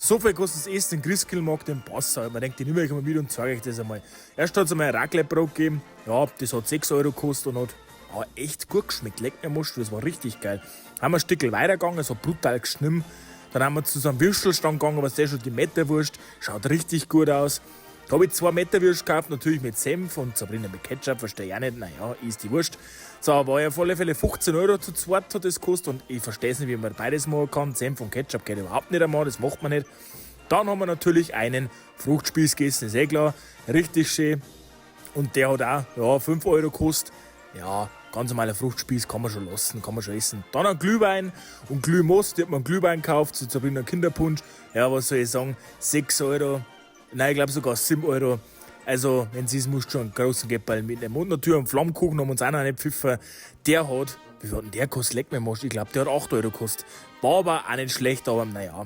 So viel kostet das Essen in Christkindlmarkt in Passau. Man denkt, ich nehme euch mal mit und zeige euch das einmal. Erst hat es einmal ein Raclette-Brot gegeben. Ja, das hat 6 Euro gekostet und hat, ja, echt gut geschmeckt. Leck mir Most, das war richtig geil. Haben wir ein Stückchen weitergegangen, es hat brutal geschnien. Dann haben wir zu so einem Würstelstand gegangen, was der schon die Mettwurst. Schaut richtig gut aus. Da habe ich zwei Mettwürst gekauft, natürlich mit Senf und Sabrina mit Ketchup, verstehe ich auch nicht. Naja, ist die Wurst. So, war ja auf alle Fälle 15 Euro zu zweit hat das gekostet und ich verstehe es nicht, wie man beides machen kann. Senf und Ketchup geht überhaupt nicht einmal, das macht man nicht. Dann haben wir natürlich einen Fruchtspieß gegessen, ist eh klar. Richtig schön. Und der hat auch, ja, 5 Euro gekostet. Ja, ganz normaler Fruchtspieß kann man schon lassen, kann man schon essen. Dann ein Glühwein und Glühmost, die hat man einen Glühwein gekauft, zu Sabrina Kinderpunsch. Ja, was soll ich sagen, 6 Euro, nein, ich glaube sogar 7 Euro. Also, wenn sie es muss, schon einen großen Gepperl mitnehmen. Und natürlich einen Flammkuchen haben wir uns auch noch nicht pfiffen. Der hat, wie viel hat denn der gekostet? Leck mir Most. Ich glaube, der hat 8 Euro gekostet. War aber auch nicht schlecht, aber naja,